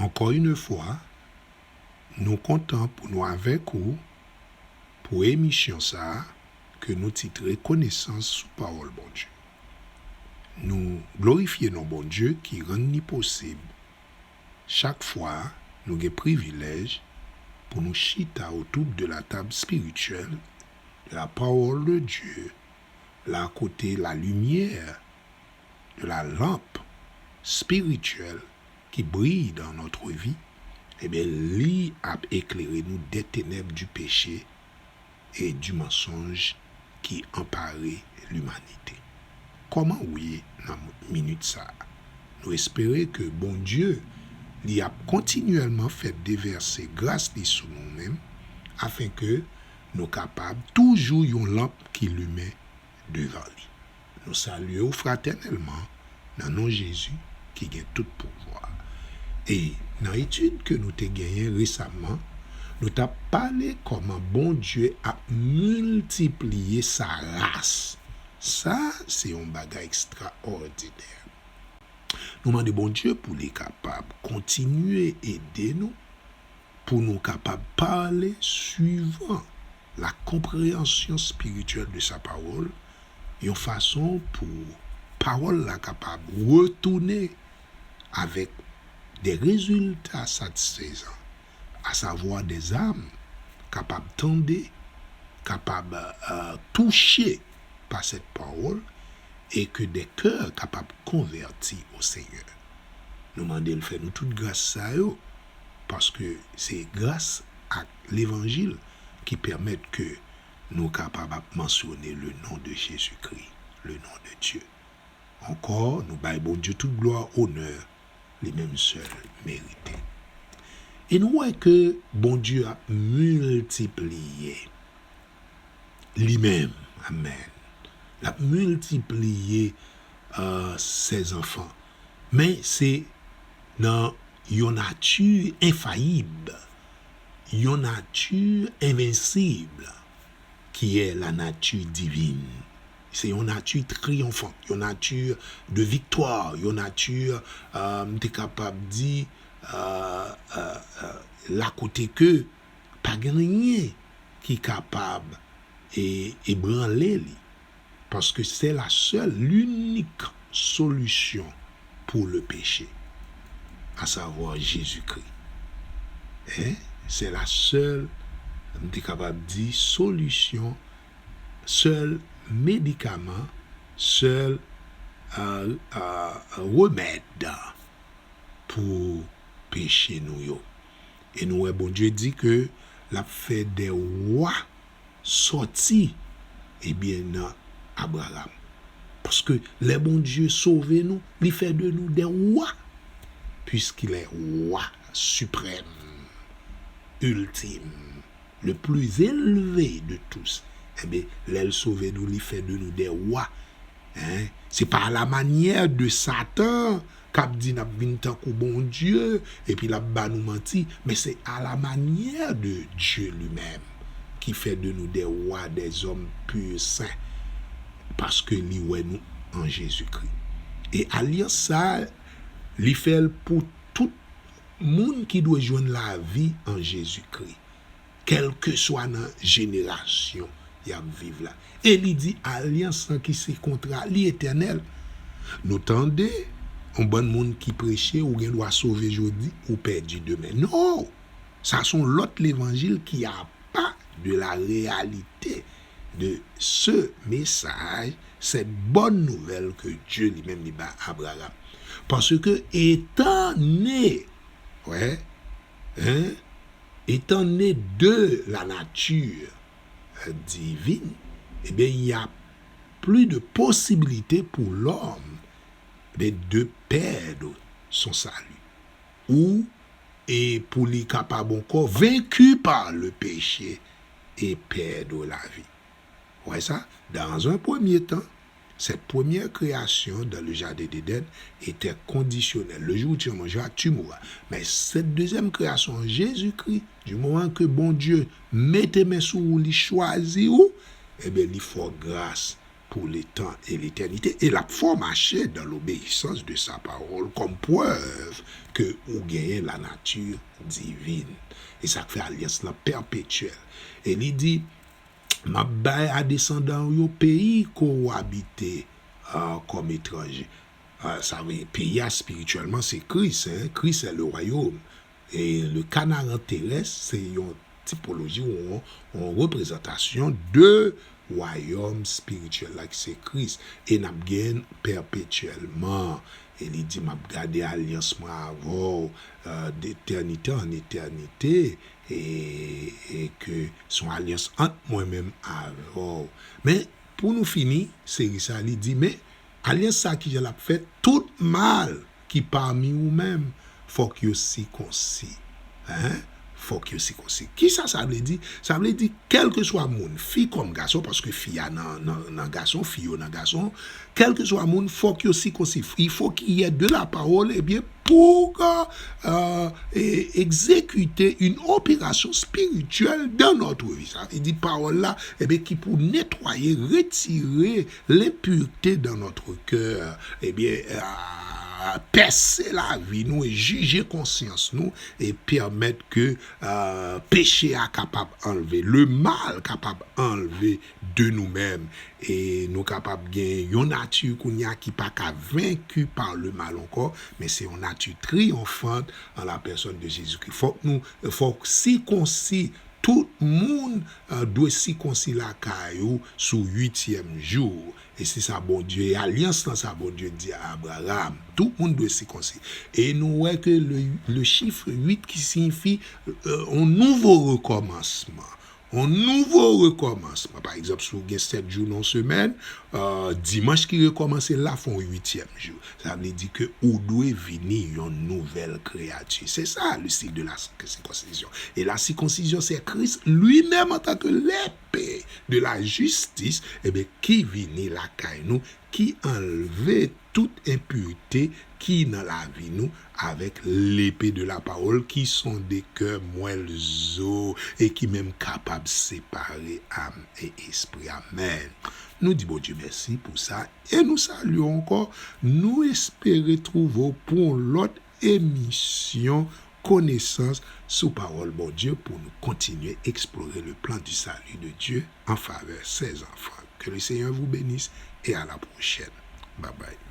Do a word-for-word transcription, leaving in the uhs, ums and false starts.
Encore une fois, nou kontan pou nou avèk ou pou emisyon sa a ke nou titre Konesans sou Pawòl Bondye. Nou glorifye non Bondye ki rann li posib chak fwa nou gen privilèj pou nou chita autour de la table spirituelle de la parole de Dieu, la kote la lumière de la lampe spirituelle qui brille dans notre vie, ebyen, li ap eklere nou des ténèbres du péché et du mensonge qui emparait l'humanité. Kòman ou ye nan minit sa a? Nou espere ke Bondye, li ap kontinyèlman fè devèse gras li sou nou menm, afen ke nou kapab toujou yon lanp ki limen devan li. Nou salye w fratènèlman nan non Jezi ki gen tout pouvwa. E nan etid ke nou te genyen resaman, nou t ap pale kòman Bondye ap miltipliye sa ras. Sa, se yon bagay ekstraòdinè. Nou mande Bondye pou li kapab kontinye ede nou, pou nou kapab pale suivan la compréhension spirituelle de sa parole, yon fason pou pawòl la kapab retounen avèk des résultats satisfaisants, à savoir des âmes kapab tande, kapab, euh, touche pa cette parole, e ke des cœurs kapab konvèti au Seigneur. Nou mande l fè nou tout gras sa yo, paske se gras ak levanjil ki pèmèt ke nou kapab ap mansyone le nom de Jésus-Christ, le nom de Dieu. Ankò, nou bay Bondye tout glwa, onè, li menm sèl merite. E nou wè ke Bondye ap miltipliye li menm, amèn, l ap miltipliye, euh, ses enfants. Men se nan yon nati enfayib, yon nati envensib, ki est la nature divine. Se yon nati triyonfan, yon nati de viktwa, yon nati, euh, m te kapab di, euh, euh, euh, la kote ke pa gen anyen ki kapab e, ebranle li. Paske c'est la seule, l'unique solution pour le péché, à savoir Jésus-Christ. Hein? C'est la seule, m te kapab di, solisyon, sèl medikaman, sèl, euh, euh, remèd pou peche nou yo. E nou wè Bondye di ke l ap fè des rois sòti, ebyen, nan Abraram. Paske lè Bondye sove nou, li fè de nou des rois, puisqu'il est roi suprême, ultime, le plus élevé de tous. Ebyen, lè l sove nou, li fè de nou des rois. Hein? Se pa à la manière de Satan k ap di n ap vin tankou Bondye, epi l ap ba nou manti, men se à la manière de Dieu lui-même ki fè de nou des rois, des hommes purs, saints, paske li wè nou an Jezikri. E alyans sa a, li fè l pou tout moun ki dwe jwenn lavi an Jezikri, kèlkeswa nan jenerasyon y ap viv la. E li di alyans lan ki se kontra li etènèl. Nou tande yon bann moun ki preche, ou gen dwa sove jodi, ou pèdi demen. Non! Sa se yon lòt levanjil ki apa de la réalité de ce message, cette bonne nouvelle que Dieu lui-même li ba Abraham. Paske etan né, wè, hein, étant né de la nature, euh, divine, eh bien, il y a plus de possibilité pour l'homme, eh bien, de perdre son salut. Ou, e pou li kapab ankò vaincu par le péché et perdre la vie. Wè sa? Dans un premier temps, cette première création dans le jardin d'Éden était conditionnelle. Le jour où tu en mangeras, tu mourras. Mais cette deuxième création en Jésus-Christ, du moment que Bondye mete men sou ou, li chwazi ou, ebyen, li fè w gras pour le temps et l'éternité, et l ap fè w mache dans l'obéissance de sa parole, comme preuve que ou genyen la nature divine. E sa k fè alyans lan pèpetyèl. E li di, m ap bay a desandan w yo peyi ke w abite uh, kòm etranje. Uh, sa vle peyi a espirityèlman se Kris, hein? Christ est le royaume. E le Canaan terrestre se yon tipoloji ou yon, yon reprezantasyon de wayòm espirityèl la ki se Kris. E n ap gen pèpetyèlman. E li di, m ap gade alyans mwen avè w uh, d'éternité en éternité. E, e ke se yon alyans ant mwen menm avè w. Men, pou nou fini seri sa, li di, men alyans sa ki jan l ap fèt, tout mal ki pami ou menm, fòk yo sikonsi. Hein? Fòk yo sikonsi. Kisa sa vle di? Sa vle di, kèlkeswa moun, fi kòm gason, paske fi a nan, nan, nan gason, fi yo nan gason, kèlkeswa moun, fòk yo sikonsi. Il faut qu'il y ait de la parole, ebyen, pour euh, euh, exécuter une opération spirituelle dans notre vie. Sa vle di pawòl la, ebyen, ki pou netwaye, retire l'impureté dans notre cœur, ebyen, euh, pèse lavi nou e jije konsyans nou e pèmèt ke uh, peche a kapab anlve, le mal kapab anlve de nou menm. E nou kapab gen yon nati kounye a ki pa ka vaincu par le mal ankò, men se yon nati triyonfant an la personne de Jésus-Christ. Fòk nou, fòk sikonsi, tout moun uh, dwe sikonsi lakay ou sou uityèm jou. E se sa Bondye, e alyans lan sa Bondye di a Abraham. Tout moun dwe sikonsi. E nou wè ke le, le chiffre huit ki siyifi uh, on nouvo rekòmansman. On nouvo rekòmansman. Pa egzanp, si w gen sèt jou nan yon semèn, uh, dimanch ki rekòmanse la fè yon uityèm jou. Sa vle di ke ou dwe vini yon nouvèl kreyati. Se sa le signe de la circoncision. Et la circoncision, c'est Christ lui-même en tant que l'épée de la justice, ebyen, ki vini lakay nou, ki anlve tout enpirite ki nan lavi nou avèk lepe de la pawòl ki sonde kè, mwèl, zo, e ki menm kapab separe am e espri. Amèn. Nou di Bondye mèsi pou sa e nou salye w ankò. Nou espere twouve w pou yon lòt emisyon Konesans sou pawòl Bondye pou nou kontinye eksplore le plan du salut de Dieu en faveur ses enfants. Que le Seigneur vous bénisse et à la prochaine. Bye bye.